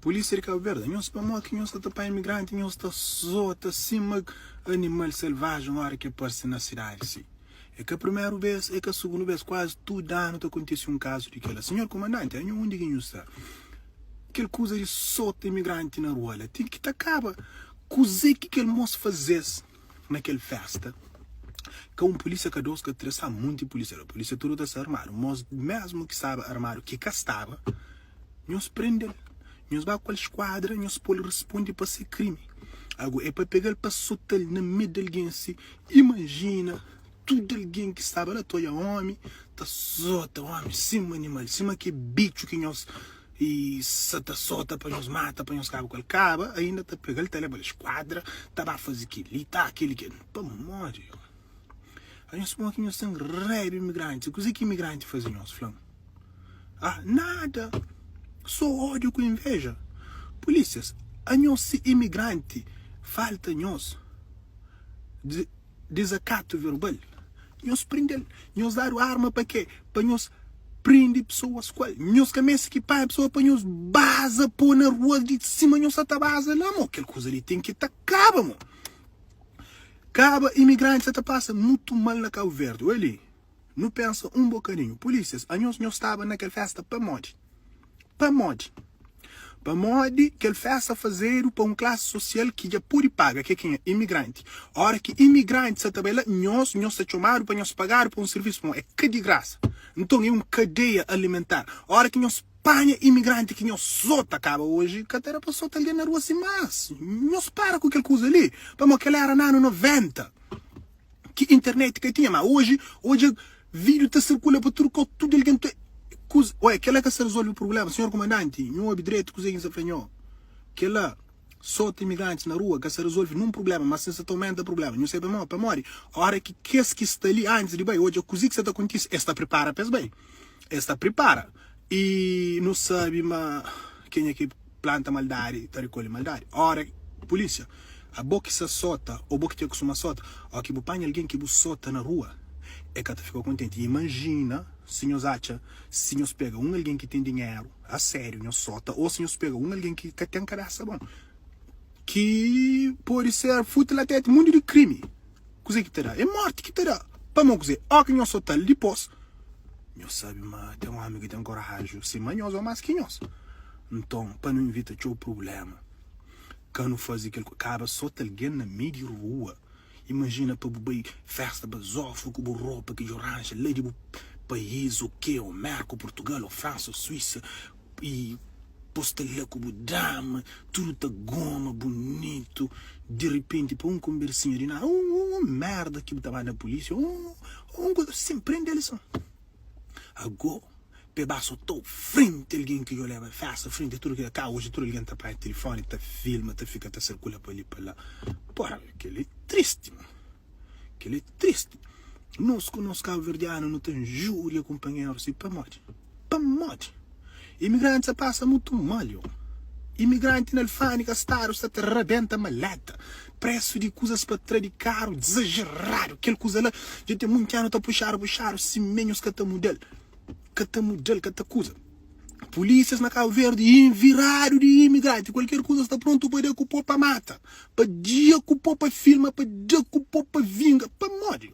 Polícia di Cabo Verde, nhos pamodi ki nhos sta ta panha imigranti nhos ta sota sima animal selvagen ora ki aparse na sidadi si? É ka primeru bes, é ka sugundu bes, kuazi tudu anu ta kontise un kazu di kela. Sinhor Kumandanti, anho undi ki nhu sta? Kel kuza di sota imigranti na rua la ten ki ta kaba. Kuze ki kel mos faze-s na kel festa? Ka un pulísia, ka dos, ka tres, sa munti pulísia la. Pulísia tudu ta sta armadu. Mos mesmu ki staba armadu, ki ka staba, Nhos prende-l, nhos ba ku el skuadra, nhos pô-l responde pa se krimi. Ago é pa pega-l pa sota-l na mê di algen si. Imajina tudu algen ki staba la ta odja ómi ta sota ómi sima animal, sima ke bitxu ki nhos sa ta sota pa nhos mata, pa nhos kaba ku el. Kaba ainda ta pega-l, ta leba-l skuadra, ta ba faze kel-li, ta kel-li, kel-li. Pamodi? Anhos pamodi ki nhos ten raiba imigranti? Kuzê ki imigranti faze nhos? Fla-m. Ah, nada! Sô ódiu ku inveja. Pulísias, anhos si imigranti falta nhos di dizakatu verbal, nhos prende-l. Nhos dadu arma pa kê? Pa nhos prende pesoas ku el. Nhos ka meste ki panha pesoa pa nhos baza pô na rua di sima nhos sa ta baza la, mo. Kel kuza li ten ki ta kaba, mo. Kaba, imigranti sa ta pasa mutu mal na Kabu Verdi. Oi li. Nu pensa un bokadinhu. Pulísias, anhos nhos staba na kel festa pamodi? Pamodi? Pamodi kel festa fazedu pa un klasi sosial ki dja pode paga, ki é kenha? Imigranti. Ora ki imigranti sa ta bai la, nhos, nhos ta txomadu pa nhos pagadu pa un sirvisu, pamodi é ka di grasa. Nton, é un kadeia alimentar. Ora ki nhos panha imigranti ki nhos sota, kaba oji ka ta da pa sota algen na rua sin mas. Nhos para ku kel kuza li, pamodi kel era na anu 90. Ki internet ka tinha, ma oji odja video ta sirkula pa tudu kau, tudu algen ta kuza. Oia, kela ka sa rezolve prublema, sinhor kumandanti, nhu obi dretu kuze ki N sa fla nho. Kela sota imigrantis na rua ka sa rezolve nun prublema, ma sin sa ta aumenta prublema. Nhu sabe pamodi? Pamodi ora ki kes ki sta li antis di bai odja kuze ki sa ta kontise, es ta pripara pa es bai. Es ta pripara. I nu sabe ma kenha ki planta maldadi ta rikolhe maldadi. Ora, pulísia, abo ki sa sota ô bo ki ta kustuma sota, ó ki bu panha algen ki bu sota na rua, e ka ta fika kontenti. Imajina si nhos atxa, si nhos pega un algen ki ten dinheru a sériu, nhos sota, ô si nhos pega un algen ki ka ten kabésa bon, ki pode ser futi la tete mundu di krimi. Kuzê ki ta da? É mórti ki ta da. Pamodi kuzê? Ó ki nhos sota-l dipôs, nhos sabe ma ten ómi ki ten koraju sima nhos ô más ki nhos. Nton, pa nu ivita txeu prubléma, ka nu faze kel ku kaba sota algen na mei di rua. Imajina pa bu bai fésta bazófu ku bu ropa ki dja ranja la di bu país ô ke, ô Mérka ô Purtugal ô Fransa ô Suísa i bo sta la ku bu dama, tudu ta goma bunitu, di ripenti pa un konbersinha di nada, un un merda ki bu ta manda pulisia, un un kuza sin, prende lison. Ago pa e ba sotau frenti algen ki djo leba festa, frenti tudu kel, ka oji tudu algen ta panha tilifoni ta filma, ta fika ta sirkula pa li pa la, pora kel-li é tristi man. Kel-li é tristi. Nos ku nos kabuverdianu nu ta injúria kunpanheru si pamodi? Pamodi? Imigranti sa pasa mutu mal yo. Imigranti na alfândega stadu sta ta rabenta maleta. Presu di kuzas pa tra di karu dizajeradu. Kel kuza la dja ten munti anu ta puxadu puxadu simé nhos ka ta muda-l. Ka ta muda-l ka ta kuza. Pulísias na Kabu Verdi inviradu di imigranti. Kualker kuza sta prontu pa da ku po pa mata, pa dia ku po pa filma, pa da ku po pa vinga. Pamodi?